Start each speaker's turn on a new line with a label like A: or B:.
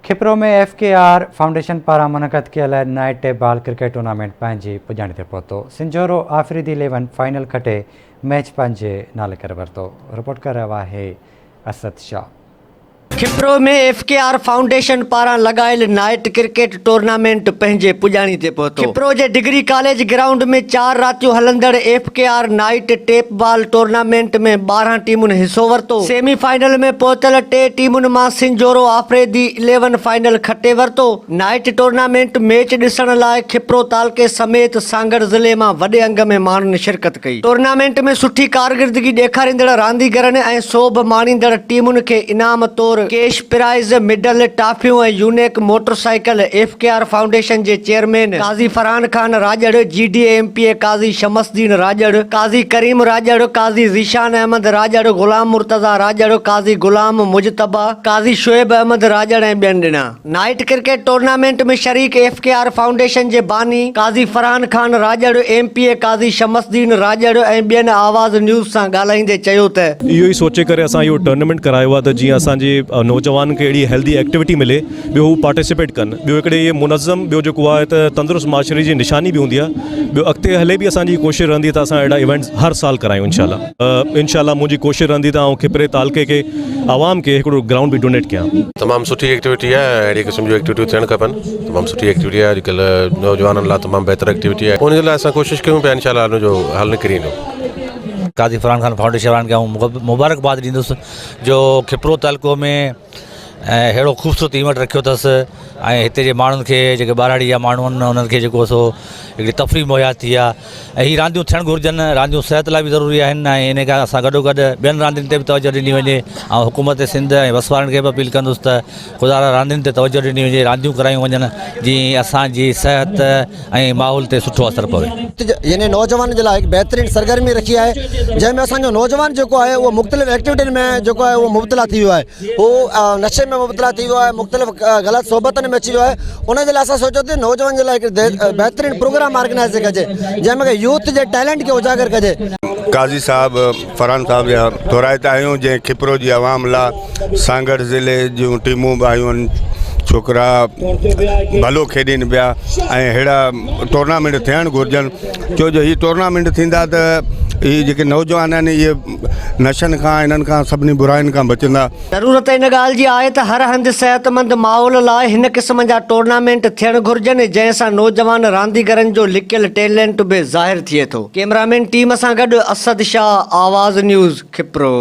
A: Khipro ۾ F K R foundation پاران منعقد ڪيل night tape ball cricket tournament پنهنجي پڄاڻي تي پهتو. سنجهورو آفريدي اليون فائنل کٽي ميچ پنهنجي نالي ڪري ورتو. رپورٽ ڪري رهيو آهي Asad Shah.
B: Khipro ۾ F K R foundation پاران لڳايل نائيٽ ڪرڪيٽ ٽورنامينٽ پنهنجي پڄاڻي تي پهتو. کپرو جي ڊگري ڪاليج گرائونڊ ۾ چار راتيون هلندڙ F K R night tape ball tournament ۾ 12 ٽيمن حصو ورتو. سيمي فائنل ۾ پهتل ٽي ٽيمن مان سنجهورو آفريدي اليون فائنل کٽي ورتو. نائيٽ ٽورنامينٽ ميچ ڏسڻ لاء کپرو تعلقي سميت سانگهڙ ضلعي مان وڏي انگ ۾ ماڻهن شرڪت ڪئي. ٽورنامينٽ ۾ سٺي ڪارڪردگي ڏيکاريندڙ رانديگرن ۽ سوڀ ماڻيندڙ ٽيمن کي انعام طور ڪيش پرائز، مڊل، ٽافيون ۽ unique motorcycle F K R foundation جي chairman Qazi Farhan Khan Rajar, G D A M P A Qazi Shamsuddin Rajar, Qazi Karim Rajar, Qazi Zeeshan Ahmed Rajar, Ghulam Murtaza Rajar, Qazi Ghulam Mujtaba, Qazi Shoaib Ahmed Rajar ۽ ٻين ڏنا. Night cricket tournament ۾ شريڪ F ڪي R foundation جي باني Qazi Farhan Khan Rajar, M P A Qazi Shamsuddin Rajar ۽ ٻين آواز news سان ڳالهائيندي چيو ته.
C: اهو ئي سوچي ڪري اسان اهو ٽورنامينٽ ڪرايو آهي ته جيئن اسان جي نوجوانن کي اهڙي هيلدي ايڪٽيوٽي ملي ٻيو هو پارٽيسپيٽ ڪن ٻيو هڪڙي اهي منظم ٻيو جيڪو آهي ته تندرست معاشري جي نشاني به هوندي آهي ٻيو اڳتي هلي به اسان جي ڪوشش رهندي ته اسان اهڙا ايونٽس هر سال ڪرايون انشاء الله. انشاء الله منهنجي ڪوشش رهندي ته آئون کپري تعلقي کي عوام کي هڪڙو گرائونڊ به ڊونيٽ ڪيان.
D: تمام سٺي ايڪٽيوٽي آهي اهڙي قسم جون ايڪٽيوٽيون ٿيڻ کپن تمام سٺي ايڪٽيوٽي آهي اڄڪلهه نوجوانن لاء تمام بهتر ايڪٽيوٽي آهي ان جي لاء اسان ڪوشش ڪيون پيا انشاء الله ان جو حل نڪري ايندو.
E: قاضي فرحان خان فائونڊيشن وارن کي آئون مبارڪباد ڏيندس جو کپرو تعلقو ۾ ۽ ههڙو خوبصورت ايونٽ رکيو اٿس ۽ هتي جي ماڻهن کي جيڪي ٻهراڙي جا ماڻهو آهن انهن کي جيڪو سو هڪڙي تفريح مهيا ٿي آهي ۽ هي رانديون ٿيڻ گهرجن رانديون صحت لاء به ضروري آهن ۽ ان کان سان گڏو گڏ ٻين راندين تي به توجه ڏني وڃي ۽ حڪومت سنڌ ۽ وس وارن کي به اپيل ڪندس ته خدا را راندين تي توجه ڏني وڃي رانديون ڪرايون وڃن جيئن اسانجي صحت ۽ ماحول تي سٺو اثر پوي.
F: يعني نوجوانن جي لاء هڪ بهترين سرگرمي رکي آهي جنهن ۾ اسان جو نوجوان جيڪو آهي اهو مختلف ايڪٽيوٽين ۾ جيڪو آهي اهو مبتلا ٿي ويو آهي هو نشي ۾ مبتلا ٿي ويو آهي مختلف غلط صحبتن ۾ اچي ويو آهي ان جي لاء اسان سوچيو ته نوجوان جي لاء هڪ بهترين پروگرام آرگنائز ڪجي جنهن ۾ يوٿ جي ٽيلنٽ کي اجاگر ڪجي.
G: قاضي صاحب فرحان صاحب جا ٿورائتا آهيون جنهن کپرو جي عوام لا سانگهڙ ضلعي جون ٽيمون به آيون آهن ڇوڪرا ڀلو کيڏين پيا ۽ اهڙا ٽورنامينٽ ٿيڻ گهرجن ڇو جو هي ٽورنامينٽ ٿيندا ته هي جيڪي نوجوان آهن اهي نشن کان انهن کان سڀني براين کان بچندا.
B: ضرورت ان ڳالهه جي آهي ته هر هنڌ صحتمند ماحول لاء هن قسم جا ٽورنامينٽ ٿيڻ گهرجن جنهن سان نوجوان رانديگرن جو لڪيل ٽيلنٽ به ظاهر ٿئي ٿو. ڪئميرامين ٽيم سان گڏ اسد شاهه، آواز نيوز، کپرو.